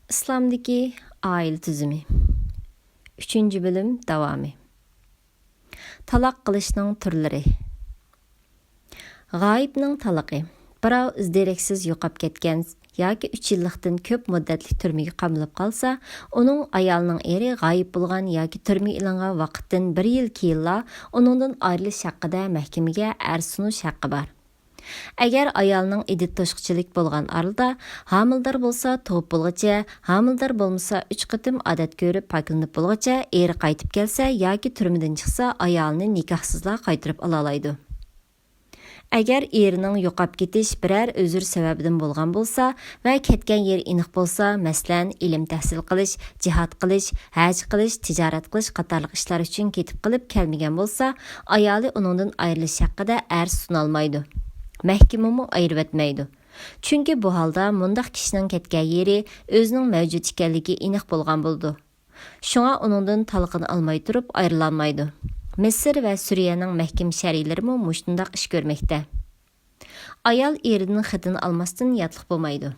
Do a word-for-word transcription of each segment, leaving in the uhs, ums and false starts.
ئىسلامدىكى ئائىلە تۈزۈمى. ئۈچىنچى بۆلۈم داۋامى. تالاق قىلىشنىڭ تۈرلىرى. غايىبنىڭ تالىقى. بىراۋ ئىز-دېرەكسىز يوقاپ كەتكەن ياكى ئۈچ يىللىقتىن كۆپ مۇددەتلىك تۈرمىگە قامىلىپ قالسا، ئۇنىڭ ئايالىنىڭ ئېرى غايىب بولغان ياكى تۈرمىگە ئېلىنغان ۋاقىتتىن بىر يىل كېيىنلا ئۇنىڭدىن ئايرىلىش ھەققىدە مەھكىمىگە ئەرز سۇنۇش ھەققى بار. ئەگەر ئايالنىڭ ئىددىتى توشقۇچىلىك بولغان ئارىلىدا، ھامىلىدار بولسا، تۇغۇپ بولغۇچە، ھامىلىدار بولمىسا، ئۈچ قېتىم ئادەت كۆرۈپ پاكلىنىپ بولغۇچە، ئېرى قايتىپ كەلسە ياكى تۈرمىدىن چىقسا، ئايالىنى نىكاھسىزلا قايتۇرۇپ ئالالايدۇ. ئەگەر ئېرىنىڭ يوقاپ كېتىش بىرەر ئۆزرە سەۋەبىدىن بولغان بولسا ۋە كەتكەن يېرى ئېنىق بولسا، مەسىلەن، ئىلىم تەھسىل قىلىش، جىھاد قىلىش، ھەج قىلىش، تىجارەت قىلىش قاتارلىق ئىشلار ئۈچۈن كېتىپ قېلىپ كەلمىگەن بولسا، ئايالى ئۇنىڭدىن ئايرىلىش ھەققىدە ئەرز سۇنالمايدۇ. مەھكىمىمۇ ئايرىۋەتمەيدۇ. چۈنكى بۇ ھالدا مۇنداق كىشىنىڭ كەتكەن يېرى ئۆزىنىڭ مەۋجۇت ئىكەنلىكى ئېنىق بولغان بولىدۇ. شۇڭا ئۇنىڭدىن تالىقىنى ئالماي تۇرۇپ ئايرىلالمايدۇ. مىسىر ۋە سۈرىيەنىڭ مەھكىمە شەرئىلىرىمۇ مۇشۇنداق ئىش كۆرمەكتە. ئايال ئېرىدىن خېتىنى ئالماستىن ياتلىق بولمايدۇ.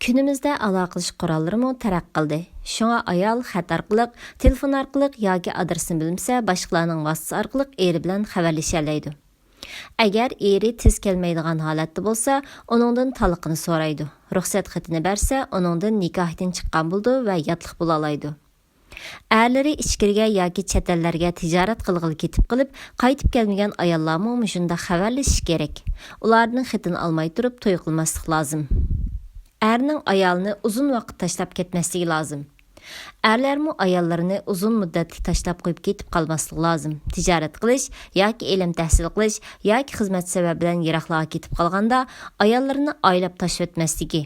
كۈنىمىزدە ئالاقىلىشىش قوراللىرىمۇ تەرەققىي قىلدى. شۇڭا ئايال خەت ئارقىلىق، تېلېفون ئارقىلىق ياكى ئادرېسىنى بىلمىسە، باشقىلارنىڭ ۋاسىتىسى ئارقىلىق ئېرى بىلەن خەۋەرلىشەلەيدۇ. ئەگەر ئېرى تېز كەلمەيدىغان ھالەتتە بولسا، ئۇنىڭدىن تالىقىنى سورايدۇ. رۇخسەت خېتىنى بەرسە، ئۇنىڭدىن نىكاھتىن چىققان بولىدۇ ۋە ياتلىق بولالايدۇ. ئەرلىرى ئىچكىرىگە ياكى چەت ئەللەرگە تىجارەت قىلغىلى كېتىپ قېلىپ، قايتىپ كەلمىگەن ئاياللارمۇ مۇشۇنداق خەۋەرلىشىشى كېرەك. ئۇلاردىن خېتىنى ئالماي تۇرۇپ توي قىلماسلىق لازىم. ئەرنىڭ ئايالىنى ئۇزۇن ۋاقىت تاشلاپ كەتمەسلىكى لازىم. ئەرلەرمۇ ئاياللىرىنى ئۇزۇن مۇددەتلىك تاشلاپ قويۇپ كېتىپ قالماسلىقى لازىم. تىجارەت قىلىش ياكى ئىلىم تەھسىل قىلىش ياكى خىزمەت سەۋەبى بىلەن يىراقلارغا كېتىپ قالغاندا، ئاياللىرىنى ئايلاپ تاشلىۋەتمەسلىكى،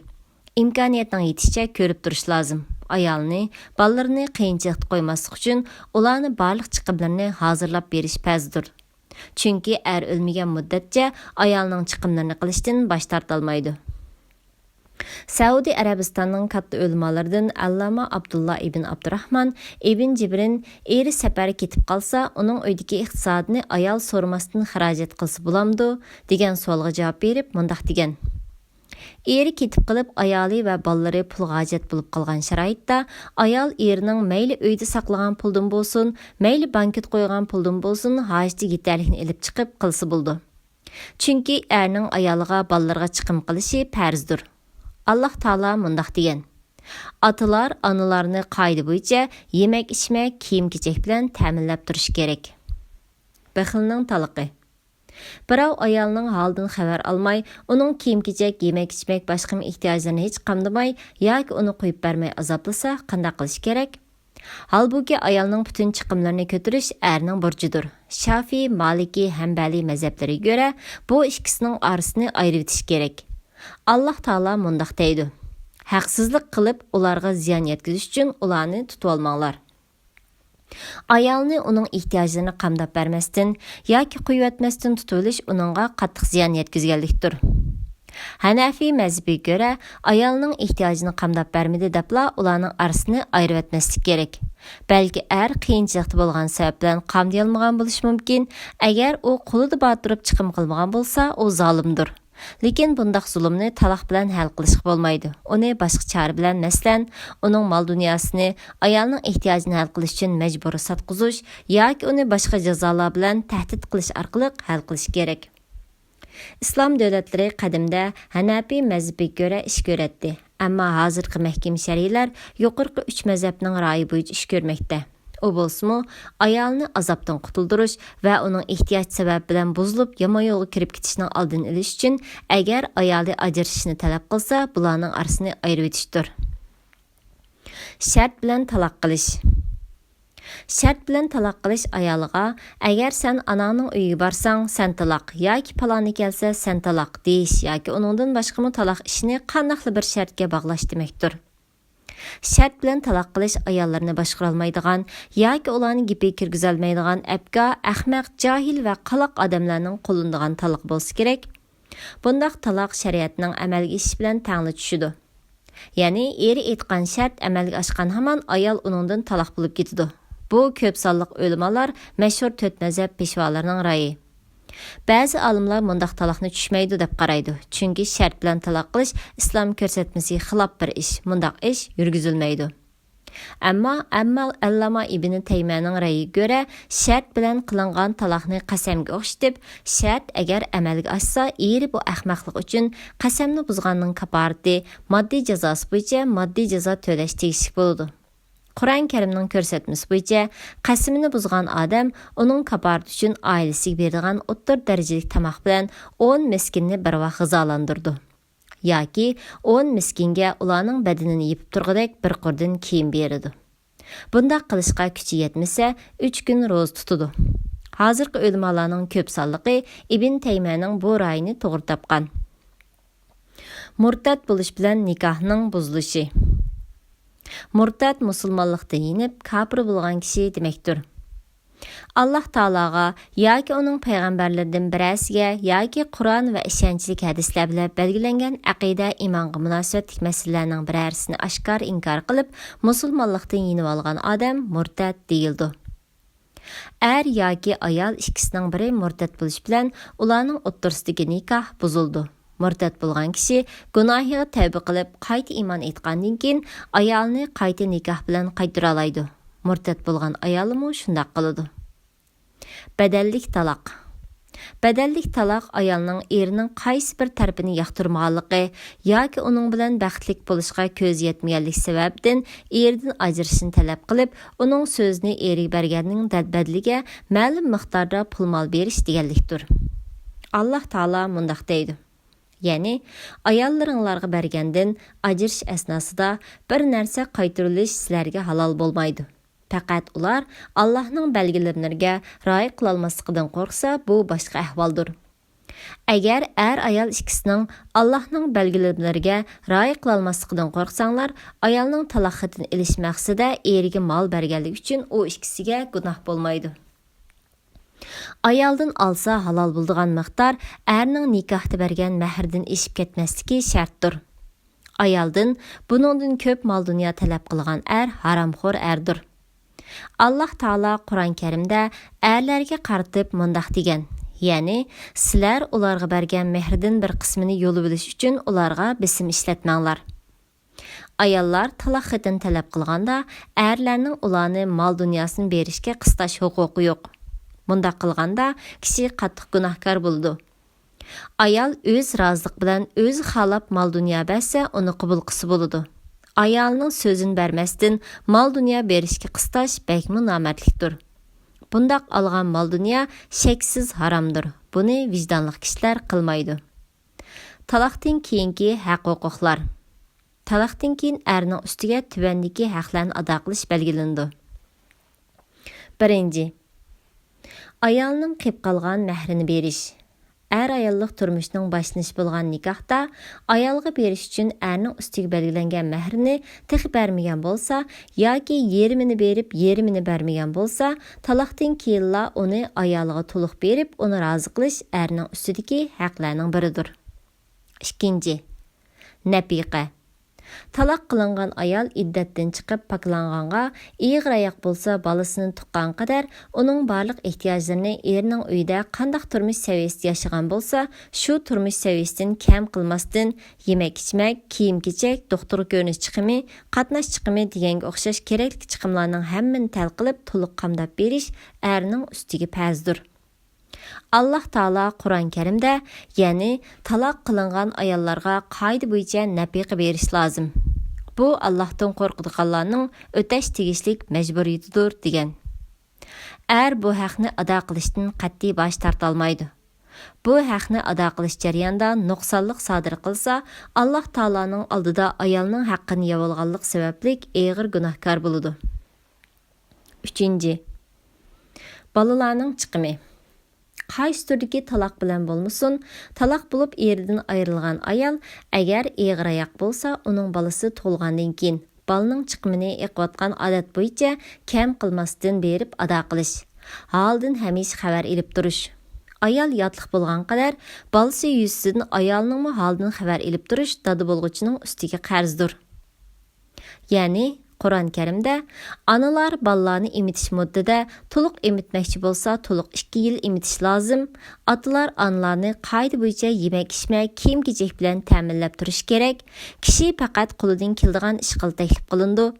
ئىمكانىيەتنىڭ يېتىشىچە كۆرۈپ تۇرۇش لازىم. ئايالىنى، بالىلىرىنى قىيىنچىلىقتا قويماسلىق ئۈچۈن ئۇلارنى بارلىق چىقىملىرىنى ھازىرلاپ بېرىش پەرزدۇر. چۈنكى ئەر ئۆلمىگەن مۇددەتچە ئايالنىڭ چىقىملىرىنى قىلىشتىن باش تارتالمايدۇ. سەئۇدى ئەرەبىستاننىڭ كاتتا ئۆلىمالىرىدىن ئەللامە ئابدۇللا ئىبن ئابدۇراھمان ئىبن جىبرىن ئېرى سەپەرگە كېتىپ قالسا، ئۇنىڭ ئۆيدىكى ئىقتىسادىنى ئايال سورىماستىن خىراجەت قىلسا بولامدۇ؟ دېگەن سوئالغا جاۋاب بېرىپ مۇنداق دېگەن: ئېرى كېتىپ قېلىپ، ئايالى ۋە بالىلىرى پۇلغا ھاجەت بولۇپ قالغان شارائىتتا، ئايال ئېرىنىڭ مەيلى ئۆيدە ساقلىغان پۇلدىن بولسۇن، مەيلى بانكىدا قويغان پۇلدىن بولسۇن، ھاجىتىگە يېتەرلىكنى ئېلىپ چىقىپ قىلسا بولىدۇ. چۈنكى ئەرنىڭ ئايالىغا، بالىلىرىغا چىقىم قىلىشى پەرزدۇر. ئاللاھ تائالا مۇنداق دېگەن: ئاتىلار ئانىلارنى قائىدە بويىچە يېمەك-ئىچمەك، كىيىم-كېچەك بىلەن تەمىنلەپ تۇرۇشى كېرەك. بېخىلنىڭ تالىقى. بىراۋ ئايالىنىڭ ھالىدىن خەۋەر ئالماي، ئۇنىڭ كىيىم-كېچەك، يېمەك-ئىچمەك، باشقا ئىھتىياجلىرىنى ھېچ قامدىماي ياكى ئۇنى قويۇپ بەرمەي ئازابلىسا، قانداق قىلىش كېرەك؟ ھالبۇكى، ئايالنىڭ پۈتۈن چىقىملىرىنى كۆتۈرۈش ئەرنىڭ بۇرچىدۇر. شافىئى، مالىكى، ھەمبەلىي مەزھەپلىرىگە كۆرە، بۇ ئىككىسىنىڭ ئارىسىنى ئايرىۋېتىش كېرەك. ئاللاھ تائالا مۇنداق دەيدۇ: ھەقسىزلىق قىلىپ، ئۇلارغا زىيان يەتكۈزۈش ئۈچۈن ئۇلارنى تۇتۇۋالماڭلار. ئايالنى ئۇنىڭ ئېھتىياجلىرىنى قامداپ بەرمەستىن ياكى قويۇۋەتمەستىن تۇتۇۋېلىش ئۇنىڭغا قاتتىق زىيان يەتكۈزگەنلىكتۇر. ھەنەفىي مەزھىپىگە كۆرە، ئايالنىڭ ئېھتىياجىنى قامداپ بەرمىدى دەپلا ئۇلارنىڭ ئارىسىنى ئايرىۋەتمەسلىك كېرەك. بەلكى ئەر قىيىنچىلىقتا بولغان سەۋەب بىلەن قامدىيالمىغان بولۇشى مۇمكىن. ئەگەر ئۇ قولىدا بار تۇرۇپ چىقىم قىلمىغان بولسا، ئۇ زالىمدۇر. لېكىن بۇنداق زۇلۇمنى تالاق بىلەن ھەل قىلىشقا بولمايدۇ. ئۇنى باشقا چارە بىلەن، مەسىلەن، ئۇنىڭ مال-دۇنياسىنى ئايالنىڭ ئېھتىياجىنى ھەل قىلىش ئۈچۈن مەجبۇرىي ساتقۇزۇش ياكى ئۇنى باشقا جازالار بىلەن تەھدىت قىلىش ئارقىلىق ھەل قىلىش كېرەك. ئىسلام دۆلەتلىرى قەدىمدە ھەنەپىي مەزھىپىگە كۆرە ئىش كۆرەتتى، ئەمما ھازىرقى مەھكىمە شەرئىيلەر يۇقىرىقى ئۈچ مەزھەپنىڭ رايى بويىچە ئىش كۆرمەكتە. ئۇ بولسىمۇ، ئايالىنى ئازابتىن قۇتۇلدۇرۇش ۋە ئۇنىڭ ئېھتىياج سەۋەبى بىلەن بۇزۇلۇپ، يامان يولغا كىرىپ كېتىشنىڭ ئالدىنى ئېلىش ئۈچۈن، ئەگەر ئايالى ئاجرىشىشنى تەلەپ قىلسا، بۇلارنىڭ ئارىسىنى ئايرىۋېتىشتۇر. شەرت بىلەن تالاق قىلىش. شەرت بىلەن تالاق قىلىش ئايالىغا، «ئەگەر سەن ئاناڭنىڭ ئۆيىگە بارساڭ، سەن تالاق، ياكى پالانى كەلسە، سەن تالاق» دېيىش ياكى ئۇنىڭدىن باشقىمۇ تالاق ئىشىنى قانداقلا بىر شەرتكە باغلاش دېمەكتۇر. شەرت بىلەن تالاق قىلىش ئاياللىرىنى باشقۇرالمايدىغان ياكى ئۇلارنى گېپىگە كىرگۈزەلمەيدىغان ئەپكا، ئەخمەق، جاھىل ۋە قالاق ئادەملەرنىڭ قوللىنىدىغان تالاق بولسا كېرەك. بۇنداق تالاق شەرىئەتنىڭ ئەمەلگە ئېشىشى بىلەن تەڭلا چۈشىدۇ. يەنى ئېرى ئېيتقان شەرت ئەمەلگە ئاشقان ھامان ئايال ئۇنىڭدىن تالاق بولۇپ كېتىدۇ. بۇ كۆپ سانلىق ئۆلىمالار، مەشھۇر تۆت مەزھەپ پېشۋالىرىنىڭ رايى. بەزى ئالىملار مۇنداق تالاقنى چۈشمەيدۇ دەپ قارايدۇ، چۈنكى شەرت بىلەن تالاق قىلىش ئىسلام كۆرسەتمىسىگە خىلاپ بىر ئىش، مۇنداق ئىش يۈرگۈزۈلمەيدۇ. ئەمما، ئەمما ئەللاما ئىبنى تەيمىيەنىڭ رەيىگە كۆرە، شەرت بىلەن قىلىنغان تالاقنى قەسەمگە ئوخشىتىپ، شەرت ئەگەر ئەمەلگە ئاشسا، ئېرى بۇ ئەخمەقلىق ئۈچۈن قەسەمنى بۇزغاننىڭ كاپپارىتى، ماددىي جازاسى بويىچە ماددىي جازا تۆلەش تېگىشلىك بولىدۇ. قۇرئان كەرىمنىڭ كۆرسەتمىسى بويىچە، قەسىمىنى بۇزغان ئادەم ئۇنىڭ كاپپارىتى ئۈچۈن ئائىلىسىگە بېرىدىغان ئوتتۇرا دەرىجىلىك تاماق بىلەن ئون مىسكىننى بىر ۋاق غىزالاندۇرىدۇ. ياكى ئون مىسكىنگە ئۇلارنىڭ بەدىنىنى يېپىپ تۇرغۇدەك بىر قۇردىن كىيىم بېرىدۇ. بۇنداق قىلىشقا كۈچى يەتمىسە، ئۈچ كۈن روزا تۇتىدۇ. ھازىرقى ئۆلىمالارنىڭ كۆپ سانلىقى ئىبن تەيمىيەنىڭ بۇ رايىنى توغرا تاپقان. مۇرتەت بولۇش بىلەن نىكاھنىڭ بۇزۇلۇشى. مۇرتەت مۇسۇلمانلىقتىن يېنىپ، كاپىر بولغان كىشى دېمەكتۇر. ئاللاھ تائالاغا ياكى ئۇنىڭ پەيغەمبەرلىرىدىن بىرەرسىگە ياكى قۇرئان ۋە ئىشەنچلىك ھەدىسلەر بىلەن بەلگىلەنگەن ئەقىدە، ئىمانغا مۇناسىۋەتلىك مەسىلىلەرنىڭ بىرەرسىنى ئاشكارا ئىنكار قىلىپ، مۇسۇلمانلىقتىن يېنىۋالغان ئادەم مۇرتەت دېيىلىدۇ. ئەر ياكى ئايال ئىككىسىنىڭ بىرى مۇرتەت بولۇش بىلەن ئۇلارنىڭ ئوتتۇرىسىدىكى نىكاھ بۇزۇلىدۇ. مۇرتەت بولغان كىشى گۇناھىغا تەۋبە قىلىپ، قايتا ئىمان ئېيتقاندىن كېيىن، ئايالىنى قايتا نىكاھ بىلەن قايتۇرالايدۇ. مۇرتەت بولغان ئايالمۇ شۇنداق قىلىدۇ. بەدەللىك تالاق. بەدەللىك تالاق ئايالنىڭ ئېرىنىڭ قايسى بىر تەرىپىنى ياقتۇرمىغانلىقى ياكى ئۇنىڭ بىلەن بەختلىك بولۇشقا كۆزى يەتمىگەنلىكى سەۋەبىدىن ئېرىدىن ئاجرىشىشنى تەلەپ قىلىپ، ئۇنىڭ سۆزىنى ئېرىگە بەرگەننىڭ دەل بەدىلىگە مەلۇم مىقداردا پۇل مال بېرىش دېگەنلىكتۇر. ئاللاھ تائالا مۇنداق دەيدۇ، يەنى، ئاياللىرىڭلارغا بەرگەندىن ئاجرىشىش ئەسناسىدا بىر نەرسە قايتۇرۇۋېلىش سىلەرگە ھالال بولمايدۇ. پەقەت ئۇلار ئاللاھنىڭ بەلگىلىمىلىرىگە رىئايە قىلالماسلىقىدىن قورقسا، بۇ باشقا ئەھۋالدۇر. ئەگەر ئەر-ئايال ئىككىسىنىڭ ئاللاھنىڭ بەلگىلىمىلىرىگە رىئايە قىلالماسلىقىدىن قورقساڭلار، ئايالنىڭ تالاق خېتىنى ئېلىش مەقسىتىدە ئېرىگە مال بەرگەنلىكى ئۈچۈن ئۇ ئىككىسىگە گۇناھ بولمايدۇ. ئايالدىن ئالسا ھالال بولىدىغان مىقدار ئەرنىڭ نىكاھتا بەرگەن مەھرىدىن ئېشىپ كەتمەسلىكى شەرتتۇر. ئايالدىن بۇنىڭدىن كۆپ مال-دۇنيا تەلەپ قىلغان ئەر ھارامخور ئەردۇر. ئاللاھ تائالا قۇرئان كەرىمدە ئەرلەرگە قارىتىپ مۇنداق دېگەن، يەنى، سىلەر ئۇلارغا بەرگەن مېھرىدىن بىر قىسمىنى يۇلۇۋېلىش ئۈچۈن ئۇلارغا بېسىم ئىشلەتمەڭلار. ئاياللار تالاق خېتىنى تەلەپ قىلغاندا، ئەرلەرنىڭ ئۇلارنى مال-دۇنياسىنى بېرىشكە قىستاش ھوقۇقى يوق. مۇنداق قىلغاندا، كىشى قاتتىق گۇناھكار بولىدۇ. ئايال ئۆز رازىلىقى بىلەن ئۆزى خالاپ مال-دۇنيا بەرسە، ئۇنى قوبۇل قىلسا بولىدۇ. ئايالىنىڭ سۆزىنى بەرمەستىن مال-دۇنيا بېرىشكە قىستاش بەكمۇ نامەردلىكتۇر. بۇنداق ئالغان مال-دۇنيا شەكسىز ھارامدۇر. بۇنى ۋىجدانلىق كىشىلەر قىلمايدۇ. تالاقتىن كېيىنكى ھەق-ھوقۇقلار. تالاقتىن كېيىن ئەرنىڭ ئۈستىگە تۆۋەندىكى ھەقلەرنى ئادا قىلىش بەلگىلىنىدۇ. بىرىنچى، ئايالنىڭ قېلىپ قالغان مەھرىنى بېرىش. ئەر-ئاياللىق تۇرمۇشنىڭ باشلىنىشى بولغان نىكاھتا ئايالغا بېرىش ئۈچۈن ئەرنىڭ ئۈستىگە بەلگىلەنگەن مەھرىنى تېخى بەرمىگەن بولسا ياكى يېرىمىنى بېرىپ، يېرىمىنى بەرمىگەن بولسا، تالاقتىن كېيىنلا ئۇنى ئايالىغا تولۇق بېرىپ، ئۇنى رازى قىلىش ئەرنىڭ ئۈستىدىكى ھەقلەرنىڭ بىرىدۇر. ئىككىنچى، نەپىقە. تالاق قىلىنغان ئايال ئىددەتتىن چىقىپ پاكلانغانغا، ئېغىر ئاياق بولسا بالىسىنى تۇغقان قەدەر ئۇنىڭ بارلىق ئېھتىياجلىرىنى ئېرىنىڭ ئۆيىدە قانداق تۇرمۇش سەۋىيەسىدە ياشىغان بولسا، شۇ تۇرمۇش سەۋىيەسىدىن كەم قىلماستىن، يېمەك-ئىچمەك، كىيىم-كېچەك، دوختۇرغا كۆرۈنۈش چىقىمى، قاتناش چىقىمى دېگەنگە ئوخشاش كېرەكلىك چىقىملارنىڭ ھەممىنى تەل قىلىپ تولۇق قامداپ بېرىش ئەرنىڭ ئۈستىگە پەرزدۇر. ئاللاھ تائالا قۇرئان كەرىمدە، يەنى تالاق قىلىنغان ئاياللارغا قائىدە بويىچە نەپىقە بېرىش لازىم. بۇ ئاللاھتىن قورقىدىغانلارنىڭ ئۆتەش تېگىشلىك مەجبۇرىيىتىدۇر، دېگەن. ئەر بۇ ھەقنى ئادا قىلىشتىن قەتئىي باش تارتالمايدۇ. بۇ ھەقنى ئادا قىلىش جەريانىدا نۇقسانلىق سادىر قىلسا، ئاللاھ تائالانىڭ ئالدىدا ئايالنىڭ ھەققىنى يەۋالغانلىق سەۋەبلىك ئېغىر گۇناھكار بولىدۇ. ئۈچىنچى، بالىلارنىڭ چىقىمى. قايسى تۈردىكى تالاق بىلەن بولمىسۇن، تالاق بولۇپ ئېرىدىن ئايرىلغان ئايال ئەگەر ئېغىر ئاياق بولسا، ئۇنىڭ بالىسى تۇغۇلغاندىن كېيىن بالىنىڭ چىقىمىنى ئېقىۋاتقان ئادەت بويىچە كەم قىلماستىن بېرىپ ئادا قىلىش. ھالىدىن ھەمىشە خەۋەر ئېلىپ تۇرۇش. ئايال ياتلىق بولغان قەدەر بالىسى يۈزىسىدىن ئايالىنىڭمۇ ھالىدىن خەۋەر ئېلىپ تۇرۇش دادا بولغۇچىنىڭ ئۈستىگە قەرزدۇر. يەنى قۇرئان كەرىمدە، ئانىلار بالىلارنى ئېمىتىش مۇددىتىدە تولۇق ئېمىتمەكچى بولسا، تولۇق ئىككى يىل ئېمىتىش لازىم. ئاتىلار ئانىلارنى قائىدە بويىچە يېمەك-ئىچمەك، كىيىم-كېچەك بىلەن تەمىنلەپ تۇرۇشى كېرەك. كىشى پەقەت قولىدىن كېلىدىغان ئىش قىلىدۇ، تەكلىپ قىلىنىدۇ.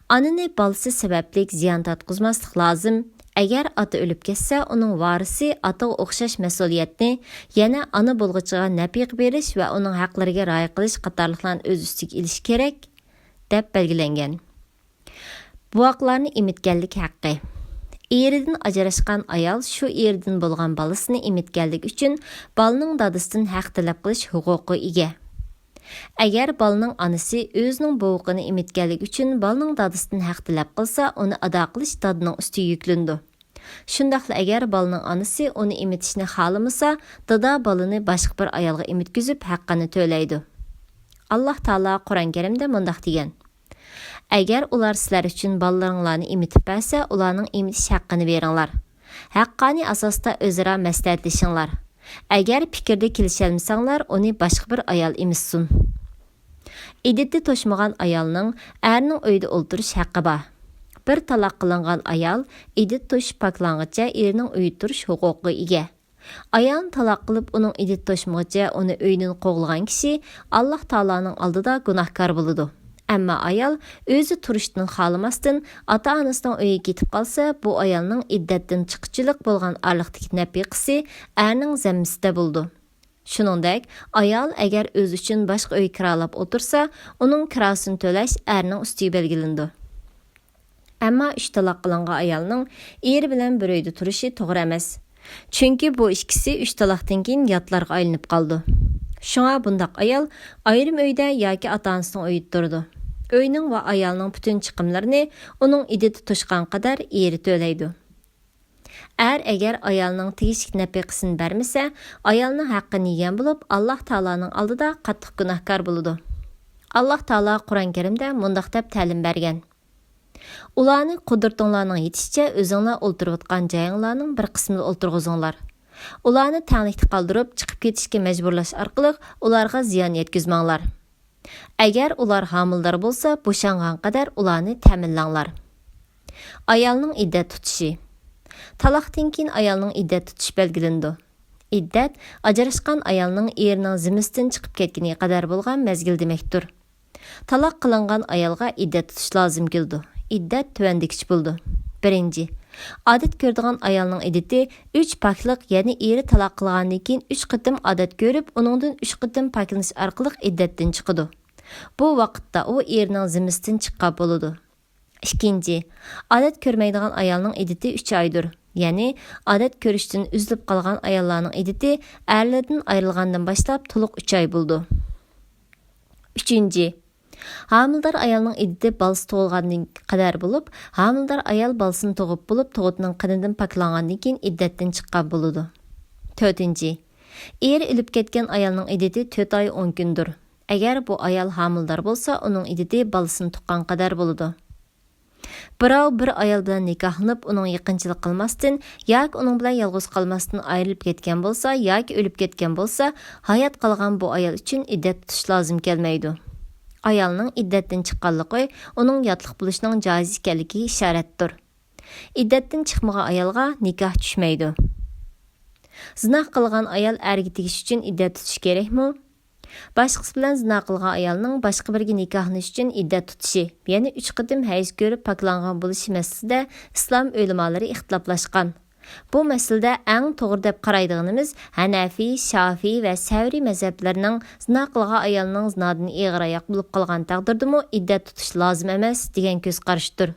ئانىنى بالىسى سەۋەبلىك زىيان تارتقۇزماسلىق لازىم. ئەگەر ئاتا ئۆلۈپ كەتسە، ئۇنىڭ ۋارىسى ئاتىغا ئوخشاش مەسئۇلىيەتنى، يەنە ئانا بولغۇچىغا نەپىقە بېرىش ۋە ئۇنىڭ ھەقلىرىگە رىئايە قىلىش قاتارلىقلارنى ئۆز ئۈستىگە ئېلىشى كېرەك، دەپ بەلگىلەنگەن. بوۋاقلارنى ئېمىتكەنلىك ھەققى. ئېرىدىن ئاجراشقان ئايال شۇ ئېرىدىن بولغان بالىسىنى ئېمىتكەنلىكى ئۈچۈن بالىنىڭ دادىسىدىن ھەق تەلەپ قىلىش ھوقۇقىغا ئىگە. ئەگەر بالىنىڭ ئانىسى ئۆزىنىڭ بوۋىقىنى ئېمىتكەنلىكى ئۈچۈن بالىنىڭ دادىسىدىن ھەق تەلەپ قىلسا، ئۇنى ئادا قىلىش دادىنىڭ ئۈستىگە يۈكلىنىدۇ. شۇنداقلا ئەگەر بالىنىڭ ئانىسى ئۇنى ئېمىتىشنى خالىمىسا، دادا بالىنى باشقا بىر ئايالغا ئېمىتكۈزۈپ ھەققىنى تۆلەيدۇ. ئاللاھ تائالا قۇرئان كەرىمدە مۇنداق دېگەن: ئەگەر ئۇلار سىلەر ئۈچۈن بالىلىرىڭلارنى ئېمىتىپ بەرسە، ئۇلارنىڭ ئېمىتىش ھەققىنى بېرىڭلار. ھەققانىي ئاساستا ئۆزئارا مەسلىھەتلىشىڭلار. ئەگەر پىكىردە كېلىشەلمىسەڭلار، ئۇنى باشقا بىر ئايال ئېمىتسۇن. ئىددىتى توشمىغان ئايالنىڭ ئەرنىڭ ئۆيىدە ئولتۇرۇش ھەققى بار. بىر تالاق قىلىنغان ئايال ئىددىتى توشۇپ پاكلانغىچە ئېرىنىڭ ئۆيىدە تۇرۇش ھوقۇقىغا ئىگە. ئايالنى تالاق قىلىپ، ئۇنىڭ ئىددىتى توشمىغۇچە ئۇنى ئۆيىدىن قوغلىغان كىشى ئاللاھ تائالانىڭ ئالدىدا گۇناھكار بولىدۇ. ئەمما ئايال ئۆزى تۇرۇشتىن خالىماستىن ئاتا-ئانىسىنىڭ ئۆيىگە كېتىپ قالسا، بۇ ئايالنىڭ ئىددەتتىن چىققۇچىلىق بولغان ئارىلىقتىكى نەپىقىسى ئەرنىڭ زەممىسىدە بولىدۇ. شۇنىڭدەك، ئايال ئەگەر ئۆزى ئۈچۈن باشقا ئۆي كىرالاپ ئولتۇرسا، ئۇنىڭ كىراسىنى تۆلەش ئەرنىڭ ئۈستىگە بەلگىلىنىدۇ. ئەمما ئۈچ تالاق قىلىنغان ئايالنىڭ ئېرى بىلەن بىر ئۆيدە تۇرۇشى توغرا ئەمەس. چۈنكى بۇ ئىككىسى ئۈچ تالاقتىن كېيىن ياتلارغا ئايلىنىپ قالىدۇ. شۇڭا بۇنداق ئايال ئايرىم ئۆيدە ياكى ئاتا-ئانىسىنىڭ ئۆيىدە تۇرىدۇ. ئۆينىڭ ۋە ئايالنىڭ پۈتۈن چىقىملىرىنى ئۇنىڭ ئىددىتى توشقان قەدەر ئېرى تۆلەيدۇ. ئەر ئەگەر ئايالنىڭ تېگىشلىك نەپىقىسىنى بەرمىسە، ئايالنىڭ ھەققىنى يېگەن بولۇپ، ئاللاھ تائالانىڭ ئالدىدا قاتتىق گۇناھكار بولىدۇ. ئاللاھ تائالا قۇرئان كەرىمدە مۇنداق دەپ تەلىم بەرگەن: ئۇلارنى قۇدرىتىڭلارنىڭ يېتىشىچە ئۆزۈڭلار ئولتۇرۇۋاتقان جايىڭلارنىڭ بىر قىسمىدا ئولتۇرغۇزۇڭلار. ئۇلارنى تەڭلىكتە قالدۇرۇپ، چىقىپ كېتىشكە مەجبۇرلاش ئارقىلىق ئۇلارغا زىيان يەتكۈزمەڭلار. ئەگەر ئۇلار ھامىلىدار بولسا، بوشانغان قەدەر ئۇلارنى تەمىنلەڭلار. ئايالنىڭ ئىددەت تۇتۇشى. تالاقتىن كېيىن ئايالنىڭ ئىددەت تۇتۇشى بەلگىلىنىدۇ. ئىددەت ئاجراشقان ئايالنىڭ ئېرىنىڭ زىممىسىدىن چىقىپ كەتكىنىگە قەدەر بولغان مەزگىل دېمەكتۇر. تالاق قىلىنغان ئايالغا ئىددەت تۇتۇش لازىم كېلىدۇ. ئىددەت تۆۋەندىكىچە بولىدۇ. بىرىنچى، ئادەت كۆرىدىغان ئايالنىڭ ئىددىتى ئۈچ پاكلىق، يەنى ئېرى تالاق قىلغاندىن كېيىن ئۈچ قېتىم ئادەت كۆرۈپ، ئۇنىڭدىن ئۈچ قېتىم پاكلىنىش ئارقىلىق ئىددەتتىن چىقىدۇ. بۇ ۋاقىتتا ئۇ ئېرىنىڭ زىممىسىدىن چىققان بولىدۇ. ئىككىنچى، ئادەت كۆرمەيدىغان ئايالنىڭ ئىددىتى ئۈچ ئايدۇر. يەنى ئادەت كۆرۈشتىن ئۈزۈلۈپ قالغان ئاياللارنىڭ ئىددىتى ئەرلىرىدىن ئايرىلغاندىن باشلاپ تولۇق ئۈچ ئاي بولىدۇ. ئۈچىنچى، ھامىلىدار ئايالنىڭ ئىددىتى بالىسى تۇغۇلغاندىن قەدەر بولۇپ، ھامىلىدار ئايال بالىسىنى تۇغۇپ بولۇپ، تۇغۇتنىڭ قېنىدىن پاكلانغاندىن كېيىن ئىددەتتىن چىققان بولىدۇ. تۆتىنچى، ئېرى ئۆلۈپ كەتكەن ئايالنىڭ ئىددىتى تۆت ئاي ئون كۈندۇر. ئەگەر بۇ ئايال ھامىلىدار بولسا، ئۇنىڭ ئىددىتى بالىسىنى تۇغقان قەدەر بولىدۇ. بىراۋ بىر ئايال بىلەن نىكاھلىنىپ، ئۇنىڭ يېقىنچىلىق قىلماستىن ياكى ئۇنىڭ بىلەن يالغۇز قالماستىن ئايرىلىپ كەتكەن بولسا ياكى ئۆلۈپ كەتكەن بولسا، ھايات قالغان بۇ ئايال ئۈچۈن ئىددەت تۇتۇش لازىم كەلمەيدۇ. ئايالنىڭ ئىددەتتىن چىققانلىقى ئۇنىڭ ياتلىق بولۇشىنىڭ جائىز ئىكەنلىكىگە ئىشارەتتۇر. ئىددەتتىن چىقمىغان ئايالغا نىكاھ چۈشمەيدۇ. زىنا قىلغان ئايال ئەرگە تېگىش ئۈچۈن ئىددەت تۇتۇش كېرەكمۇ؟ باشقىسى بىلەن زىنا قىلغان ئايالنىڭ باشقا بىرىگە نىكاھلىنىش ئۈچۈن ئىددەت تۇتۇشى، يەنى ئۈچ قېتىم ھەيز كۆرۈپ پاكلانغان بولۇشى مەسىلىسىدە ئىسلام ئۆلىمالىرى ئىختىلاپلاشقان. بۇ مەسىلىدە ئەڭ توغرا دەپ قارايدىغىنىمىز ھەنەفىي، شافىئىي ۋە سەۋرىي مەزھەپلىرىنىڭ زىنا قىلغان ئايالنىڭ زىنادىن ئېغىر ئاياق بولۇپ قالغان تەقدىردىمۇ ئىددەت تۇتۇش لازىم ئەمەس، دېگەن كۆز قارىشىدۇر.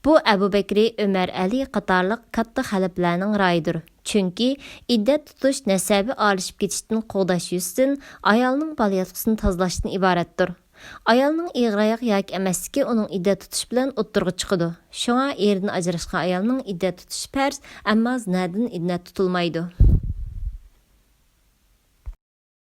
بۇ ئەبۇ بەكرى، ئۆمەر، ئەلى قاتارلىق كاتتا خەلىپىلەرنىڭ رايىدۇر. چۈنكى ئىددەت تۇتۇش نەسەبى ئارىلىشىپ كېتىشتىن قوغداش يۈزىسىدىن ئايالنىڭ بالىياتقۇسىنى تازىلاشتىن ئىبارەتتۇر. ئايالنىڭ ئېغىر ئاياق ياكى ئەمەسلىكى ئۇنىڭ ئىددەت تۇتۇشى بىلەن ئوتتۇرىغا چىقىدۇ. شۇڭا ئېرىدىن ئاجراشقان ئايالنىڭ ئىددەت تۇتۇشى پەرز، ئەمما زىنادىن ئىددەت تۇتۇلمايدۇ.